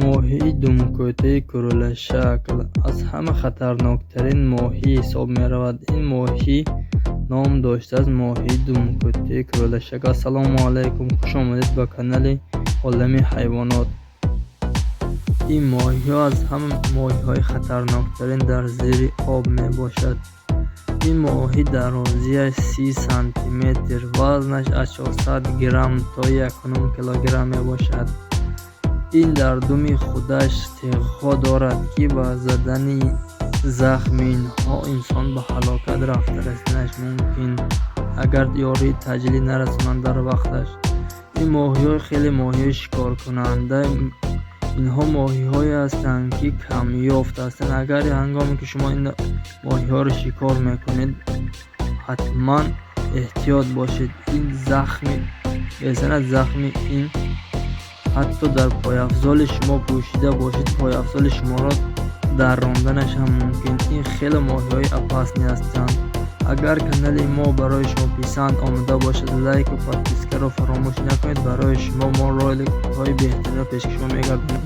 Моҳии думкӯтаи курулашакл аз ҳама хатарноктарин моҳӣ ҳисоб меравад. Ин моҳӣ ном доштааст моҳии думкӯтаи курулашакл. Ассалому алайкум, хуш омадед ба канали Олами ҳайвонот. Ин моҳиҳо аз ҳама моҳиҳои хатарноктарин дар зери об мебошад. Ин моҳӣ дарозиаш 30 сантиметр, вазнаш аз 400 грамм то 1,5 килограмм мебошад. Ин дар думи худаш теғҳо дорад, ки ба задани захми инҳо инсон ба ҳалокат рафта расиданаш мумкин, агар ёрии таъҷилӣ нарасонанд дар вақташ. Ин моҳиҳо хеле моҳиҳои шикоркунанда. Инҳо моҳиҳое ҳастанд, ки камёфт ҳастанд. Агар ҳангоме ки шумо ин моҳиҳоро шикор мекунед, ҳатман эҳтиёт бошед. Ин захми мезанад, захми ин ҳатто дар пойафзоли шумо пӯшида бошед, пойафзоли шуморо дарронданаш ҳам мумкин. Ин хеле моҳиҳои опасный ҳастанд. Агар канали мо барои шумо писанд омада бошад, лайку подпискаро фаромӯш накунед. Барои шумо мо роликҳои беҳтаринро пешкашмо мегардонем.